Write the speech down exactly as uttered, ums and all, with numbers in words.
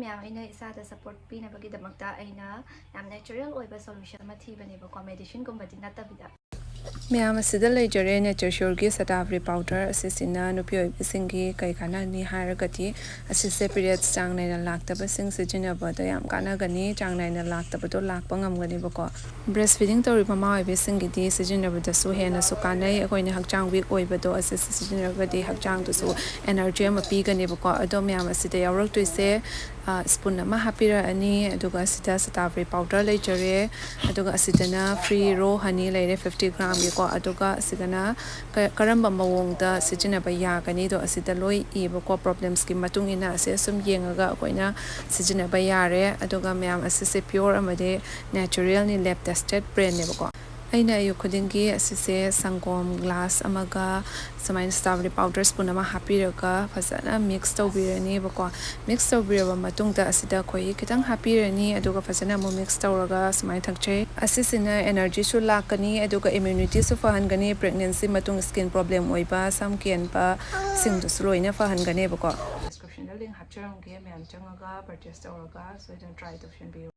ꯃꯌꯥꯝ, ꯑꯩꯅ ꯏꯁꯥꯗ ꯁꯞꯄꯣꯔꯠ ꯄꯤꯅꯕꯒꯤꯗꯃꯛꯇ ꯑꯩꯅ ꯌꯥꯝ ꯅꯦꯆꯔꯦꯜ ꯑꯣꯏꯕ ꯁꯣꯂꯨꯁꯟ ꯑꯃ ꯊꯤꯕꯅꯦꯕꯀꯣ, ꯃꯦꯗꯤꯁꯤꯟꯒꯨꯝꯕꯗꯤ ꯅꯠꯇꯕꯤꯗ꯫ ꯃꯌꯥꯝ, ꯑꯁꯤꯗ ꯂꯩꯖꯔꯦ ꯅꯦꯆꯔ ꯁ꯭ꯌꯣꯔꯒꯤ ꯁꯇꯥꯕ꯭ꯔꯤ ꯄꯥꯎꯗꯔ꯫ ꯑꯁꯤꯁꯤꯅ ꯅꯨꯄꯤ ꯑꯣꯏꯕꯤꯁꯤꯡꯒꯤ ꯀꯩ ꯀꯥꯟꯅꯍꯟꯅꯤ ꯍꯥꯏꯔꯒꯗꯤ, ꯑꯁꯤꯁꯦ ꯄꯤꯔꯤꯌꯗꯁ ꯆꯥꯡ ꯅꯥꯏꯅ ꯂꯥꯛꯇꯕꯁꯤꯡ ꯁꯤꯖꯤꯟꯅꯕꯗ ꯌꯥꯝ ꯀꯥꯟꯅꯒꯅꯤ꯫ ꯆꯥꯡ ꯅꯥꯏꯅ ꯂꯥꯛꯇꯕꯗꯣ ꯂꯥꯛꯄ ꯉꯝꯒꯅꯦꯕꯀꯣ꯫ ꯕ꯭ꯔꯦꯁ ꯐꯤꯗꯤꯡ ꯇꯧꯔꯤꯕ ꯃꯃꯥ ꯑꯣꯏꯕꯤꯁꯤꯡꯒꯤꯗꯤ ꯁꯤꯖꯤꯟꯅꯕꯗꯁꯨ ꯍꯦꯟꯅꯁꯨ ꯀꯥꯟꯅꯩ꯫ ꯑꯩꯈꯣꯏꯅ ꯍꯛꯆꯥꯡ ꯋꯤꯛ ꯑꯣꯏꯕꯗꯣ ꯑꯁꯤ ꯁꯤꯖꯤꯟꯅꯔꯒꯗꯤ ꯍꯛꯆꯥꯡꯗꯁꯨ ꯑꯦꯅꯔꯖꯤ ꯑꯃ ꯄꯤꯒꯅꯦꯕꯀꯣ꯫ ꯑꯗꯣ ꯃꯌꯥꯝ, ꯑꯁꯤꯗ ꯌꯥꯎꯔꯛꯇꯣꯏꯁꯦ ꯁ꯭ꯄꯨꯟ ꯑꯃ ꯍꯥꯞꯄꯤꯔꯛꯑꯅꯤ꯫ ꯑꯗꯨꯒ ꯑꯁꯤꯗ ꯁꯇꯥꯕ꯭ꯔꯤ ꯄꯥꯎꯗꯔ ꯂꯩꯖꯔꯦ꯫ ꯑꯗꯨꯒ ꯑꯁꯤꯗꯅ ꯐ꯭ꯔꯤ ꯔꯣ ꯍꯅꯤ ꯂꯩꯔꯦ, ꯐꯤꯐꯇꯤ ꯒ꯭ꯔꯥꯝꯒꯤꯀꯣ꯫ ꯑꯗꯨꯒ ꯑꯁꯤꯗꯅ ꯀ- ꯀꯔꯝꯕ ꯃꯑꯣꯡꯗ ꯁꯤꯖꯤꯟꯅꯕ ꯌꯥꯒꯅꯤꯗꯣ ꯑꯁꯤꯗ ꯂꯣꯏ ꯏꯕꯀꯣ꯫ ꯄ꯭ꯔꯣꯕ꯭ꯂꯦꯝꯁꯀꯤ ꯃꯇꯨꯡ ꯏꯟꯅ ꯑꯁꯤ ꯁꯨꯝ ꯌꯦꯡꯉꯒ ꯑꯩꯈꯣꯏꯅ ꯁꯤꯖꯤꯟꯅꯕ ꯌꯥꯔꯦ꯫ ꯑꯗꯨꯒ ꯃꯌꯥꯝ, ꯑꯁꯤꯁꯦ ꯄꯤꯌꯣꯔ ꯑꯃꯗꯤ ꯅꯦꯆꯔꯦꯜꯅꯤ, ꯂꯦꯞ ꯇꯦꯁꯇꯦꯠ ꯕ꯭ꯔꯦꯟꯅꯦꯕꯀꯣ꯫ ꯑꯩꯅ ꯑꯌꯨꯛ ꯈꯨꯗꯤꯡꯒꯤ ꯑꯁꯤꯁꯦ ꯁꯪꯒꯣꯝ ꯒ꯭ꯂꯥꯁ ꯑꯃꯒ ꯁꯨꯃꯥꯏꯅ ꯁꯇꯥꯕ꯭ꯔꯤ ꯄꯥꯎꯗꯔ ꯁ꯭ꯄꯨꯟ ꯑꯃ ꯍꯥꯞꯄꯤꯔꯒ ꯐꯖꯅ ꯃꯤꯛꯁ ꯇꯧꯕꯤꯔꯅꯦꯕꯀꯣ꯫ ꯃꯤꯛꯁ ꯇꯧꯕꯤꯔꯕ ꯃꯇꯨꯡꯗ ꯑꯁꯤꯗ ꯈꯣꯏꯍꯤ ꯈꯤꯇꯪ ꯍꯥꯞꯄꯤꯔꯅꯤ꯫ ꯑꯗꯨꯒ ꯐꯖꯅ ꯑꯃꯨꯛ ꯃꯤꯛꯁ ꯇꯧꯔꯒ ꯁꯨꯃꯥꯏꯅ ꯊꯛꯆꯩ꯫ ꯑꯁꯤꯁꯤꯅ ꯑꯦꯅꯔꯖꯤꯁꯨ ꯂꯥꯛꯀꯅꯤ, ꯑꯗꯨꯒ ꯏꯝꯃ꯭ꯌꯨꯅꯤꯇꯤꯁꯨ ꯐꯍꯟꯒꯅꯤ꯫ ꯄ꯭ꯔꯦꯒꯅꯦꯟꯁꯤ ꯃꯇꯨꯡ ꯁ꯭ꯀꯤꯟ ꯄ꯭ꯔꯣꯕ꯭ꯂꯦꯝ ꯑꯣꯏꯕ, ꯁꯝ ꯀꯦꯟꯕ ꯁꯤꯡꯗꯨꯁꯨ ꯂꯣꯏꯅ ꯐꯍꯟꯒꯅꯦꯕꯀꯣ꯫ ꯗꯤꯁꯀ꯭ꯔꯤꯞꯁꯟꯗ ꯂꯤꯡ ꯍꯥꯞꯆꯔꯝꯒꯦ, ꯃꯌꯥꯝ ꯆꯪꯉꯒ ꯄꯔꯆꯦꯁ ꯇꯧꯔꯒ ꯁꯣꯏꯗꯅ ꯇ꯭ꯔꯥꯏ ꯇꯧꯁꯟꯕꯤꯌꯨ꯫